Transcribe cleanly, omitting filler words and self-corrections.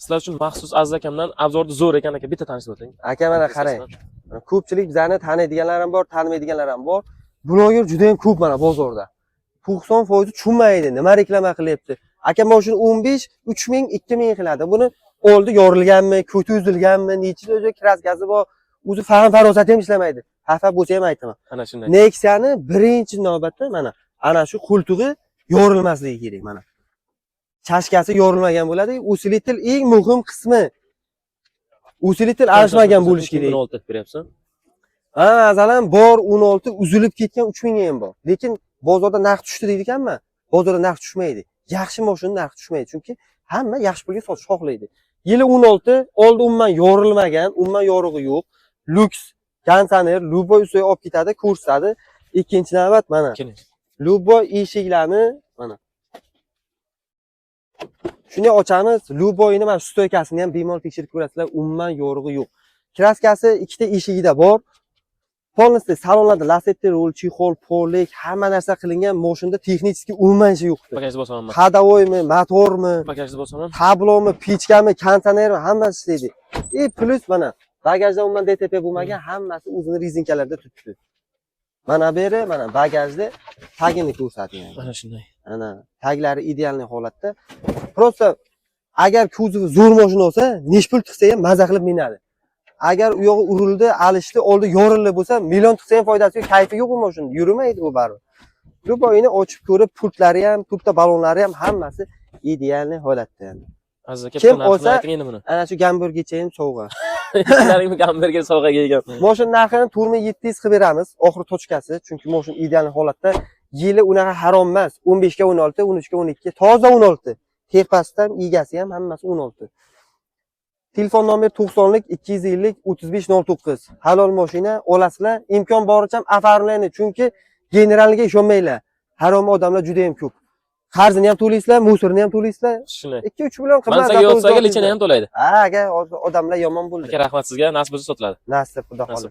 Sizlar uchun maxsus Aziz akamdan обзор ni zo'r ekan, aka, bitta tanishib o'ting. Aka, mana qarang. Mana ko'pchilik bizani taniydiganlar ham bor, tanimaydiganlar ham bor. Bloger juda ham ko'p mana bozorda. 90% tushunmaydi, nima reklama qilyapti. Aka, mashina 15, 3000, 2000 qiladi. Buni oldi yorilganmi, ko'ti uzilganmi, nechida o'zi краска si bor, o'zi fahm farosati ham ishlamaydi. Xafa bo'lsa ham aytaman. Ana shunday. Nexia'ni birinchi navbatda mana ana shu qo'ltig'i yorilmasligi kerak mana. Чашка si yorilmagan bo'ladi. Усилитель eng muhim qismi. Усилитель alishmagan bo'lishi kerak. 16 deb beryapsan. Ha, masalan, bor 16 uzilib ketgan 3000 ga ham bor. Lekin bozorda narx tushdi deydi ekanmi? Bozorda narx tushmaydi. Yaxshi mashina narxi tushmaydi, chunki hamma yaxshi pulga sotish xohlaydi. Yili 16, oldi umuman yorilmagan, umuman yorug'i yo'q. Lyuks, konditsioner, любой ustiga olib ketadi, ko'rsatadi. Ikkinchi navbat mana. Keling. Любой eshiklarni mana. Shunday ochamiz, любой ni mana стойка sini ham bemalol tekshirib ko'rasizlar, umuman yorug'i yo'q. Краска si ikkita eshigida bor. Полностью salonlarda лафетный rul, чехол, полик, hamma narsa qilingan, mashinada texnический umuman ishi yo'q. Bagajni bosamanmi? Ходовой mi, motormi, Bagajni bosaman. Tablomi, pechkami, konditsionermi, hammasi ishlaydi. И плюс mana bagajda umuman ДТП bo'lmagan, hammasi o'zini резинка larda turibdi. Mana bu yeri, mana bagajni tagini ko'rsating. Mana shunday. Ana taglari идеальный holatda. Просто agar kuzovi zo'r mashina olsa, nechi pul tiqsa ham maza qilib minadi. Agar u yog'i urildi, alishdi, oldi yorildi bo'lsa, million tiqsa ham foydasi yo'q, kayfi yo'q bu mashina, yurmaydi bu baribir. Любой ni ochib ko'rib, pultlari ham, pultda ballonlari ham hammasi идеальный holatda. Yani. Aziz aka, Kim bitta narxini olsa- ayting endi buni. Ana shu gamburgercha ham sovg'a. Ishlaringni gamburger sovg'aga egan. Mashina narxini 4700 qilib beramiz, oxiri точка si, chunki mashina ideal holatda. Yili unaqa harom emas. 15 ga 16, 13 ga 12, toza 16. Texpasdan egasi ham hammasi 16. Telefon nomer 90lik 250 35 09. Halol mashina olasizlar, imkon boricha ham оформление, chunki генерал ga ishonmanglar. Harom odamlar juda ham ko'p. Qarzini ham to'laysizlar, мусор ni ham to'laysizlar. Shunday. 2-3 million qimmat. Mansaga yotsaga лечение ham to'laydi. Ha, aka, hozir odamlar yomon bo'ldi. Aka, rahmat sizga, nasib bo'lsa sotiladi. Nasib, xudo Nasib. xohlasa.